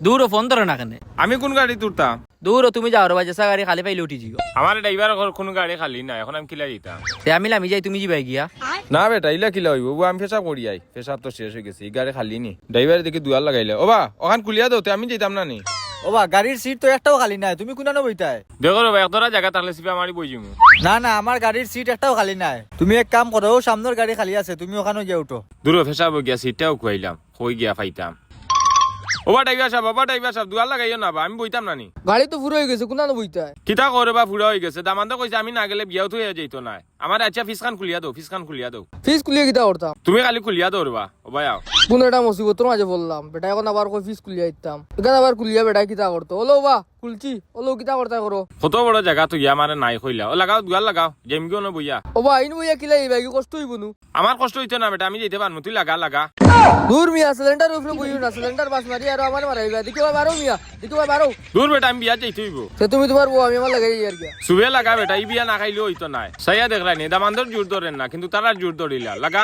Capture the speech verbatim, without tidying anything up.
দূর ও, ফোন ধরো না কেনে? আমি কোন গাড়িত উঠতাম? দূর ও, তুমি যাও রে বা, যেছা গাড়ি খালি পাইলে উঠি যিও। আমার ড্রাইভার ঘর কোনো গাড়ি খালি নাই, এখন আমি কিলা যাইতাম? তে আমি লামি যাই, তুমি যিবায় গিয়া। না বেটা, ইলা কিলা অইবো? ও বা, আমি পেশাব করি আই, পেশাব তো শেষ অই গেছে, ই গাড়ি খালি নি। ড্রাইভারে দেখি দুয়ার লাগাইলে। ও বা, ওখান খুলিয়া দেও, তে আমি যাইতাম না নি। ও বা, গাড়ির সিট তো একটাও খালি নাই, তুমি কুনানো বইতায়? দেখো রে বা, এক ধরা জাগা থাকলে সিপা মারি বই যিমু। না না, আমার গাড়ির সিট একটাও খালি নাই। তুমি এক কাম করো, ও সামনর গাড়ি খালি আছে, তুমি ওখানো গিয়া উঠো। দূর ও, পেশাব অই গিয়া, সিটটাও খুয়াইলাম, কই গিয়া পাইতাম? ও বা ড্রাইভার সাব, ও বা ড্রাইভার সাব, দুয়ার লাগাইও না বা, আমি বইতাম না নি। গাড়ি তো ফুরা অই গেছে, কুনানো বইতায়? কিতা কও রে বা ফুরা অই গেছে? দামান্দে কইছে আমি না গেলে বিয়াও থইয়া যাইতো নায়। আমার আচ্ছা ফিসখান খুলিয়া দেও, ফিসখান খুলিয়া দেও। ফিস খুলিয়া কিতা করতাম? তুমি খালি খুলিয়া দেও রে বা, ও বা আও। কোন একটা মুসিবতর মাঝে পড়লাম, বেটা এখন আবার কই ফিস খুলিয়া দিতাম। এখান আবার খুলিয়া বেটা কিতা করতো? ওলো বা, খুলছি, ওলো কিতা করতায় করো। কত বড় জাগা তুই আমারে নাই কইলা। ও লাগাও, দুয়ার লাগাও, গেম গিও না বইয়া। ও বা, ইন বইয়া কিলা যাইবায়, কি কষ্ট অইবো নু? আমার কষ্ট অইতো না বেটা, আমি যাইতে পারমু, তুই লাগা, লাগা। দূর মিয়া, সিলিন্ডার উপরে বইও না, সিলিন্ডার বাস মারি আরো আমারে মারাইবা। দেখি ভাই বারো মিয়া, দেখি ভাই বারো। দূর বেটা, আমি বিয়াত যাইতে অইবো। তে তুমি তুমার বউ, আমি আমার লাগাই যাই আর কি। সুবে লাগা বেটা, ই বিয়া না খাইলেও অইতো নায়। চাইয়া দেখরায় নি, দামান্দর জোর ধরের না, কিন্তু তারার জোর ধরিলা। লাগা।